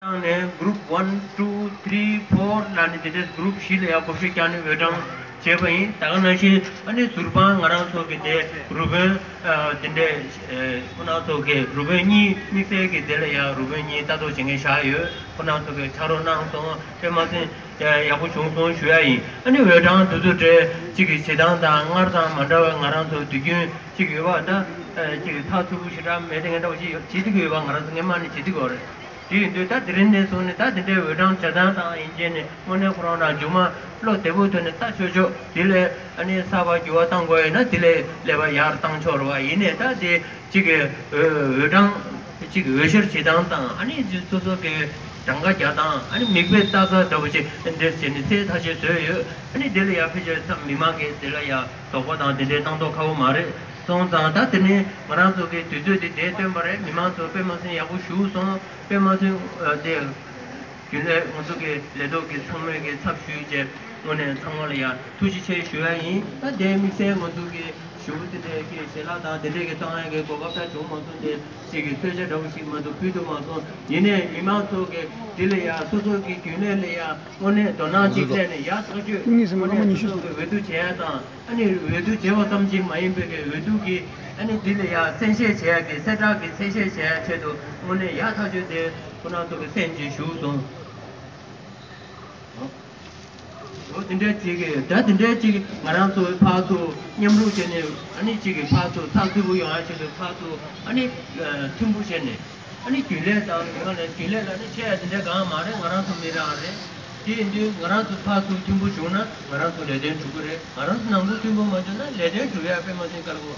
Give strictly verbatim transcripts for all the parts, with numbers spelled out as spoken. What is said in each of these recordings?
བཏང་ནས་group one two three four ལ་ནི་དེ་འདྲའི་group བཞི་ལ་ཡང་བགོ་བཤའ་བརྒྱབ་ནས་འོས་གྲངས་བྱས་པ་ཡིན། ད་ག་ནང་བཞིན་ཨ་ནི་ཟུར་དཔང་ང་རང་ཚོ་གི་དེ་རུ་དཔོན་དེ་འདྲའི་ཁོ་རང་ཚོ་གི་རུ་དཔོན་གཉིས་དམིགས་བསལ་གྱི་དེ་ལ་ཡང་རུ་དཔོན་གཉིས་ལྟ་རྟོག་བྱེད་མཁན་བཞག་ཡོད། ཁོ་རང་ཚོ་གི་ཕྱག་རོགས་གནང་སོང་། དཔེ་མ་ཚད་ཡག་པོ་བྱུང་སོང་ཞུ་ཡ་ཡིན། ཨ་ནི་འོས་གྲངས་དེ་ཚོ་གྲས་གཅིག་གི་བྱེད་སྟངས་དང་སྔར་དང་མ་འདྲ་བའི་ང་རང་ཚོ་དུས་རྒྱུན་གཅིག་ཡོད་པ་ད་གཅིག་གི་ཚགས་ཚུད་པོ་ཞེ་དྲག་མེད་དེ་ངན་འདྲ་བ་ཞིག་བྱེད་ཐུབ་ཀྱི་ཡོད་པ་ང་རང་ཚོ་སྔན་མ་ནས་བྱེད་ཐུབ་ཀྱི་ཡོད་རེད། དེ་ཡིན་དུས་ད་དེ་རིང་ནས་བཟུང་ནས་ད་དེ་འདྲའི་འོས་གྲངས་བྱ་སྟངས་དང་ཡིན་གྱི་ནས་དངོས་གནས་ཁོ་རང་རང་མཇུག་མ་བློ་བདེ་པོ་ཐོག་ནས་ལྟ་ཆོག་ཆོག་དེ་ལས་ཨ་ནི་གསར་པ་འགྱུར་བ་གཏང་དགོས་ཡིན་ན་དེ་ལས་ཀླད་པ་ཡར་བཏང་ཆོག་རེད་བ། ཡིན་ནས་ད་དེ་གཅིག་གི་འོས་འོས་གྲངས་གཅིག་གི་འོས་བཤེར་བྱེད་སྟངས་དང་ཨ་ནི་སོ་སོ་གི་གྲངས་ཀ་རྒྱག་སྟངས་ཨ་ནི་མིག་དཔེ་ལྟ་ས་འདྲ་པོ་ཅིག་འདིར་བྱས་ནས་ཚད་ཐག་ཆོད་བཟོས་ཡོད། ཨ་ནི་དེ་ལ་ཡར་ཕལ་ཆེར་མི་མང་གིས་དེ་ལ་ཡར་དོགས་པ་དང་དེ་འདྲའི་གནང་མདོག་ཁ་པོ་མ་རེད། སོང་ཙང་ད་དེ་ནས་ང་རང་ཚོ་གི་དུས་ཚོད་དེ་འདས་བཏོན་པ་རེད། མི་མང་ཚོ་དཔེ་མ་སྲིད་ཡག་པོ་ཞུགས་སོང་། དཔེ་མ་སྲིད་ཨ་དེ་རྒྱུན་ལས་ང་ཚོ་གི་ལས་ཐོག་གི་ཚང་མས་གི་ཚབ་ཞུས་བྱས་དངོས་གནས་ཚང་མ་ལ་ཡང་ཐུགས་རྗེ་ཆེ་ཞུ་ཡ་ཡིན། ད་དེ་དམིགས་བསལ་ང་ཚོ་གི་ཞུ་བོ་དེ་འདྲའི་གི་ཞལ་ལག་དང་དེ་འདྲའི་གི་གཏོང་ཡ་གི་གོ་སྐབས་ད་བྱུང་མ་སོང་། དེ་ཅིག་གི་གསོལ་ཇ་འདྲ་པོ་ཞིག་མ་གཏོགས་ཕུལ་ཐུབ་མ་སོང་། ཡིན་ནའི་མི་མང་ཚོ་གི་དེ་ལ་ཡང་སོ་སོ་གི་རྒྱུན་ལས་ལ་ཡང་དངོས་གནས་དོ་སྣང་ཅིག་སླེབས་ནས་ཡར་ཐག་ཆོད་དངོས་གནས་སོ་སོ་གི་འོས་བསྡུ་བྱེད་ཡ་དང་། ཨ་ནི་འོས་བསྡུ་བྱས་པ་ཙམ་གྱིས་མ་ཡིན་པའི་གི་འོས་བསྡུ་གི་ཨ་ནི་འདི་ལ་ཡང་གསལ་བཤད་བྱེད་ཡ་གི་གསལ་བསྒྲགས་ཀྱི་གསལ་བཤད་བྱེད་ཡ་ཆེད་དུ་དངོས་གནས་ཡག་ཐག་ཆོད་དེ་ཁོ་རང་ཚོ་གི་སེམས་ཀྱིས་ཞུགས་སོང་། འོ་དེ་འདྲའི་ཅིག་གི་ད་དེ་འདྲའི་ཅིག་ང་རང་ཚོ་ཕར་ཚུར་མཉམ་རུབ་བྱས་ནས་ཨ་ནི་ཅིག་གི་ཕར་ཚུར་ཚགས་ཚུད་པོ་ཡོང་ཡ་ཆེད་དུ་ཕར་ཚུར་ཨ་ནི་མཐུན་པོ་བྱས་ནས། ཨ་ནི་རྒྱུན་ལས་དང་མི་མང་ལ་རྒྱུན་ལས་ལ་ནི་ཆེ་ཡ་དེ་འདྲ་གང་མ་རེད། ང་རང་ཚོ་མི་རང་རེད། དེ་ཡིན་དུས་ང་རང་ཚོ་ཕར་ཚུར་མཐུན་པོ་བྱུང་ན་ང་རང་ཚོ་ལས་དོན་འགྲུབ་ཀྱི་རེད། ང་རང་ཚོ་ནང་ཁུལ་མཐུན་པོ་མ་བྱུང་ན་ལས་དོན་འགྲུབ་ཡ་དཔེ་མ་སྲིད་དཀའ་ལས་ཁག་པོ་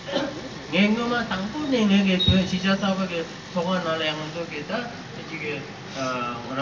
རེད། ངས་སྔོན་མ་དང་པོ་ནས་ངས་ཀྱི་བོད་གཞིས་ཆགས་གསར་པ་གི་ཚོགས་ཁང་ནང་ལ་ཡང་ང་ཚོ་གི་ད་ཅིག་གི་ང་རང་